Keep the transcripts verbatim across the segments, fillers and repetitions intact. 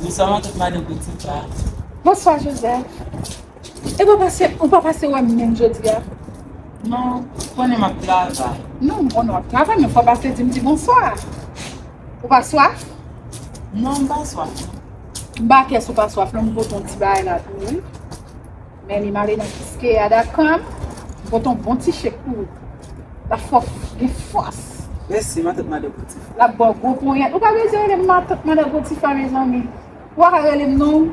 Bonswa, matant madan Potifa. Bonswa, Joseph. E pa pase, ou pa pase wè m menm jodi a? Non, ou konnen m ap travay. Non, m konnen w ap travay, men fò w pase di m ti bonswa. Ou pa swaf? Non, m pa swaf. M pa kè si w pa swaf, non, m pote yon ti bagay la pou ou, wi. Men li m ale nan kiskeya dot com, m pote yon bon ti chèk pou ou. L ap fè w gen fòs. Mèsi, matant madan Potifa. L ap ba w gwo ponyèt. Ou pa bezwen rele m matant madan Potifa, mezanmi. Ou pa ka rele m non.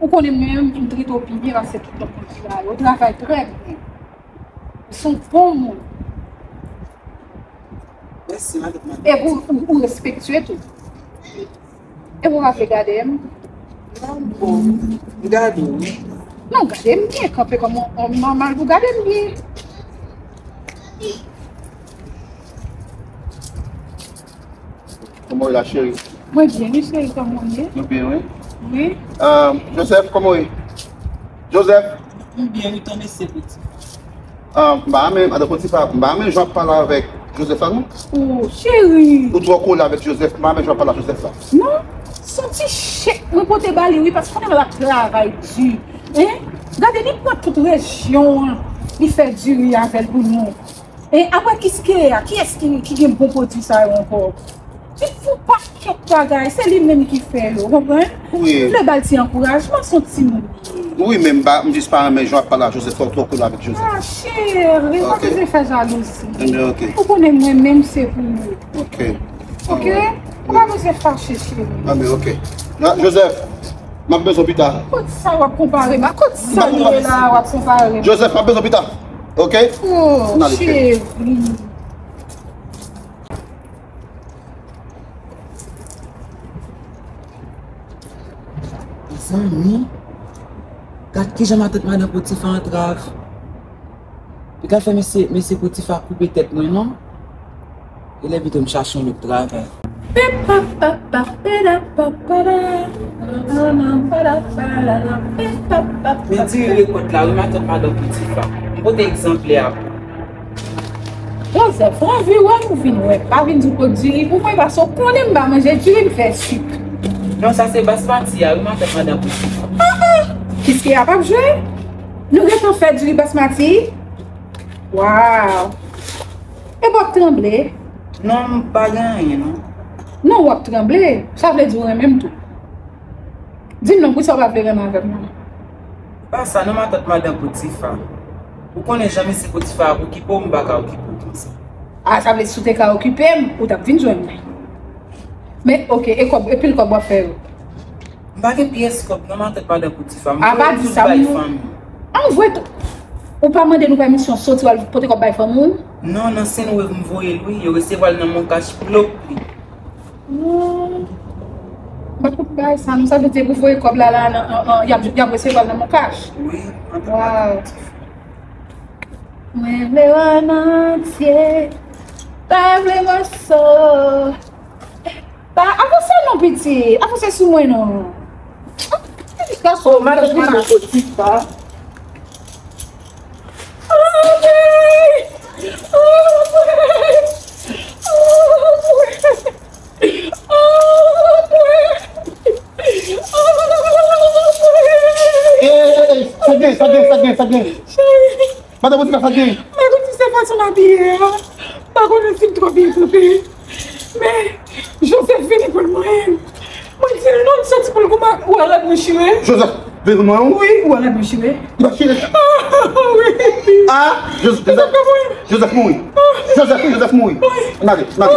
Ou konnen mwen menm, m trete w pi byen pase tout lòt moun ki la yo. Ou travay trè byen. Ou se yon bon moun. Mèsi, matant madan. Epi ou, ou, ou respektye tou. Epi ou pa vle gade m? Non, bon, m gade w, wi. Non, gade m byen, kanpe kòm yon nonm nòmal pou gade m byen. Kòman w ye la, cheri? Mwen byen, wi, cheri, kòman w ye? Nou byen, wi. Wi. Ah, Joseph, kòman w ye? Joseph? M byen, wi, tonbe se piti. Ah, m pa renmen, madan Potifa, m pa renmen jan w ap pale avèk Joseph la, non. Oh, cheri. Ou twò kole avèk Joseph, m pa renmen jan w ap pale ak Joseph la. Non, se yon ti chèk mwen pote ba li, wi, paske konnen l ap travay di. Hein? Gade, li pran tout rejyon an, li fè diri avè l pou nou. E apre kiskeya, kiyès ki, ki gen bon pwodui sa yo ankò? Li fè yon pakèt bagay, se li menm ki fè yo, ou konprann? Wi. M vle ba l ti ankourajman, se yon timoun li ye. Wi, men m pa, m jis pa renmen jan w ap pale a Joseph, fò w twò kole avèk Joseph. Ah, cheri, ou pa bezwen fè jalouzi. Enben, oke. Ou konnen mwen menm se pou ou. Oke. Oke? Ou pa bezwen fache, cheri. Enben, oke. Joseph, m ap bezwen w pita. Kot sa w ap konpare m a? Kot sa nou ye la a w ap konpare m? Joseph, m ap bezwen w pita. Oke? Oh, cheri. Mezanmi, gad kijan matant madan Potifa antrav. Li ka fè mesye, mesye Potifa koupe tèt mwen, non. Genlè pito m chache yon lòt travay. Men diri rekòt la, wi, matant madan Potifa. M pote egzanplè a pou ou. Joseph, ou anvi wè m, ou vin wè m. Pa vin di w pot diri pou mwen, paske w konnen m pa manje diri, m fè sik. Non, sa se basmati a, wi, matant madan Potifa. Ah, ah! Kiskeya p ap jwe? Nou gentan fè diri basmati? Waw! Epi w ap tranble? Non, m pa gen anyen, non. Non, w ap tranble. Sa vle di w renmen m tou. Di m non, poukisa w pa vle renmen avè m, non? Pa sa non, matant madan Potifa. Ou konnen jan mesye Potifa ap okipe w, m pa ka okipe w konsa. A, sa vle di si w te ka okipe m, ou t ap vin jwenn mwen. Men, oke, e kòb, e pil kòb w ap fè yo? M pa gen pyès kòb non, matant madan Potifa. M voye tout bay fanmi. A, pa di sa, non. An, ou voye tout. Ou pa mande nou pèmisyon soti w al pote kòb bay fanmi w? Non, nan Senwave m voye l, wi. Yo resevwa l nan MonCash pwòp li. Hmm. M pa konn bagay sa, non, sa vle di pou voye kòb la, la, nan, an, an, y ap, y ap resevwa l nan MonCash? Wi, an tou ka. Waw. Mwen vle w an antye, pa vle mòso. Pa, avanse non, pitit, avanse sou mwen non. Oh, matant, matant Potifa. Ey, ey, ey, sa gen, sa gen, sa gen, sa gen. Madan Potifa, sa gen? M pa konn si se fason m abiye a. M pa konnen si m twò byen kanpe. Men, Joseph vini pran mwen. Mwen di l non, l soti pou l goumen. Ou wè rad mwen chire? Joseph vini pran mwen? Wi, ou wè rad mwen chire? Li pa chire? Ah, wi. Ah, Joseph, Joseph, Joseph mouri. Joseph mouri, Joseph mouri. Wi. N ale, n ale.